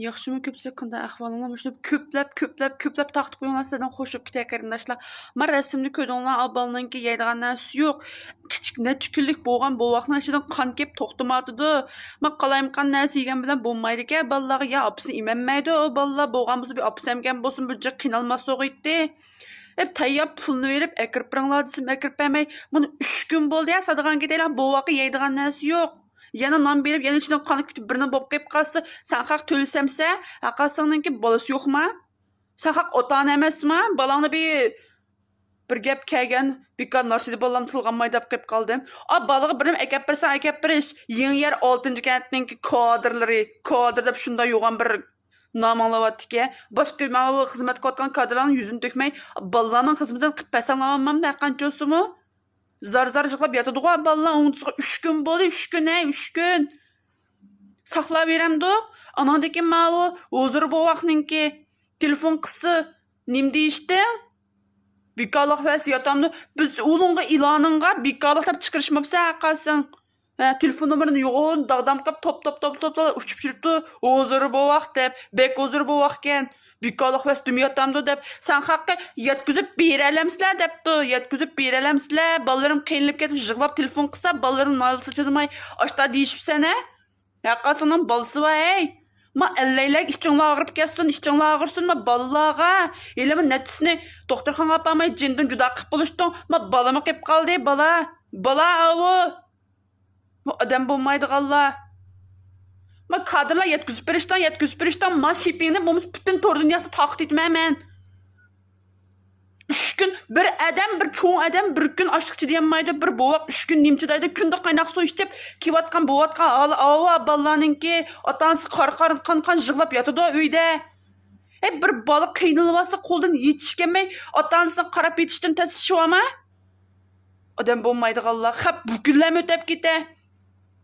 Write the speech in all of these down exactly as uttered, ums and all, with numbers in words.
ياخشىمۇ، كۆپچىلىك قانداق ئەھۋالىڭلار؟ مۇشۇ كۆپلەپ، كۆپلەپ، كۆپلەپ تارقىتىپ قويۇڭلار، سىلەردىن خوشلۇق كېتەر قېرىنداشلار. ما رەسىمنى كۆردۈڭلار، ئا بالىنىڭكى يەيدىغان نەرسىسى يوق. كىچىك نەچچە كۈنلۈك بولغان بوۋاقنىڭ ئىچىدىن قان كېلىپ توختىمايۋاتىدۇ. ما قالايمىقان نەرسە يېگەن بىلەن بولمايدىكەن بالىلارغا، يا ئاپىسىنى ئېمەلمەيدۇ ئۇ بالىلار، بولغان بولسا بىر ئاپىسى ئەمگەن بولسۇن، بىر جىق قىينالماس ئوغۇيتتى. ئەپ تەييار پۇلنى بېرىپ ئەكىرىپ بېرىڭلار دېسەم ئەكىرىپ بەرمەي. مانا ئۈچ كۈن بولدى يا ساتىدىغان كېتەيلا، بوۋاققا يەيدىغان نەرسە يوق. يەنە نان بېرىپ، يەنە ئىچىدىن قان كېتىپ بىرنى بولۇپ قېلىپ قالسا، سەن خەق تۆلىسەمسە، ھەققاسىڭنىڭكى بالىسى يوقما؟ سەن خەق ئاتا ئانا ئەمەسما؟ بالاڭنى بىر، بىر گەپ كەلگەن، بىكار ناسىدە بالىلارنى تىلغا ئالماي دەپ قېلىپ قالدىم. ئا، بالىغا بىر نېمە ئەكەپ بەرسەڭ ئەكەپ بېرىش. يېڭى يەر ئالتىنچى كەنتنىڭكى كادىرلىرى، كادىر دەپ شۇنداق يوغان بىر ناماڭلاۋاتىدىكەن. باشقا ماۋۇ خىزمەت قىلىۋاتقان كادىرلارنىڭ يۈزىنى تۆكمەي، بالىلارنىڭ خىزمىتىنى قىلىپ بەرسەڭلارمامدۇ ھەرقانچە بولسىمۇ؟ زار-زار يىغلاپ ياتىدىغۇ بالىلار ئوڭدىسىغا. ئۈچ كۈن بولدى، ئۈچ كۈن، ھەي، ئۈچ كۈن. ساقلاۋېرەمدۇق. ئانىڭدىن كېيىن ماۋۇ ھۇزۇر بوۋاقنىڭكى تېلېفون قىلسا، نېمە دېيىشتىڭ؟ بىكارلىق ۋەس ياتامدۇ؟ بىز ئۇنىڭغا ئېلانىڭغا بىكارلىق دەپ چىقىرىشماپسەن ھەققاسىڭ. ھە، تېلېفون نومۇرىنى يوغان داغدام قىلىپ توپ، توپ، توپ، توپ، توپ ئۇچۇپ يۈرۈپتۇ. ھۇزۇر بوۋاق دەپ، بەك ھۇزۇر بوۋاقكەن. بىكارلىق ۋەس دۈم ياتامدۇ دەپ، سەن خەققە يەتكۈزۈپ بېرەلەمسىلەر دەپتۇ. يەتكۈزۈپ بېرەلەمسىلەر؟ بالىلىرىم قىينىلىپ كېتىپ يىغلاپ تېلېفون قىلسا، بالىلىرىم نالىسى چىدىماي ئاشتا دېيىشىپسەن ھە؟ ھەققاسىڭنىڭ بالىسى بار ھەي. ما ئەللەيلەك ئىچىڭلار ئاغرىپ كەتسۇن، ئىچىڭلار ئاغرىسۇن، ما بالىلارغا. ھېلىمۇ نەچچىسىنى دوختۇرخانىغا ئاپارماي جېنىدىن جۇدا قىلىپ بولۇشتۇڭ. ما بالىمۇ قېلىپ قالدى، بالا. بالا ئاۋۇ. بۇ ئادەم بولمايدىغانلار. ما كادىرلار يەتكۈزۈپ بېرىشتىڭ، يەتكۈزۈپ بېرىشتىڭ، ما شىپىڭنى بولمىسا پۈتۈن تور دۇنياسىغا تارقىتىۋېتىمەن مەن. ئۈچ كۈن بىر ئادەم، بىر چوڭ ئادەم بىر كۈن ئاچلىق چىدىيالمايدۇ، بىر بوۋاق ئۈچ كۈن نېمە چىدايدۇ، كۈندە قايناق سۇ ئىچىپ كېلىۋاتقان بوۋاققا ھالى ئاۋۇ بالىلارنىڭكى ئاتا-ئانىسى قارا قان قان يىغلاپ ياتىدۇ ئۆيدە. ھەي، بىر بالا قىينىلىۋاتسا قولدىن ھېچ ئىش كەلمەي، ئاتا-ئانىسىغا قاراپ يېتىشتىن تەس ئىش بارمۇ؟ ئادەم بولمايدىغانلار، خەپ بۇ كۈنلەرمۇ ئۆتەپ كېتە.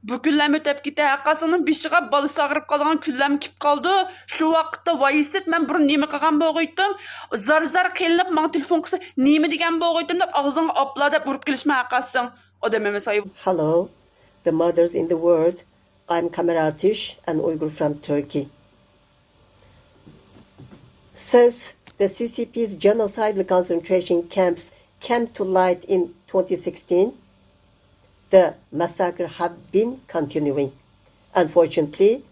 بۇ كۈنلەرمۇ ئۆتەپ كېتە. ھەققاسىنىڭ بېشىغا بالىسى ئاغرىپ قالىدىغان كۈنلەرمۇ كېلىپ قالىدۇ. شۇ ۋاقىتتا ۋايسىت، مەن بۇرۇن نېمە قىلغان بولغىيتتۇم؟ زار-زار قىينىلىپ ماڭا تېلېفون قىلسا، نېمە دېگەن بولغىيتتۇم دەپ ئاغزىڭغا ئاپلا دەپ ئۇرۇپ كېلىشمە ھەققاسىڭ. ئادەم ئەمەس ئايۇ. Hello, the mothers in the world. I'm Kamera Atish, an Uyghur from Turkey. Since the C C P's genocidal concentration camps came to light in twenty sixteen, the massacre have been continuing. Unfortunately,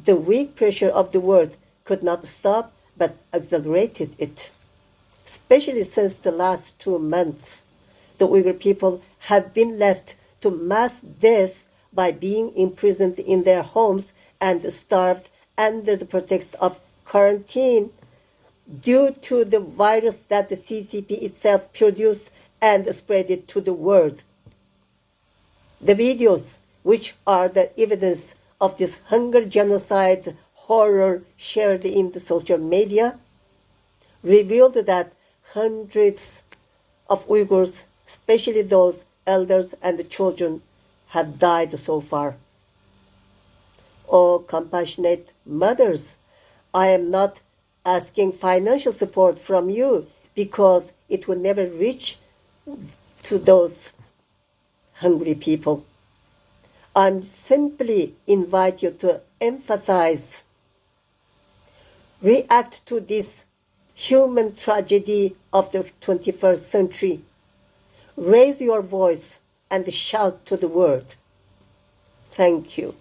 the weak pressure of the world could not stop but accelerated it. Especially since the last two months, the Uyghur people have been left to mass death by being imprisoned in their homes and starved under the pretext of quarantine due to the virus that the C C P itself produced and spread it to the world. The videos, which are the evidence of this hunger genocide horror shared in the social media, revealed that hundreds of Uyghurs, especially those elders and children, have died so far. Oh, compassionate mothers, I am not asking financial support from you because it will never reach to those hungry people. I simply invite you to emphasize, react to this human tragedy of the twenty-first century. Raise your voice and shout to the world. Thank you.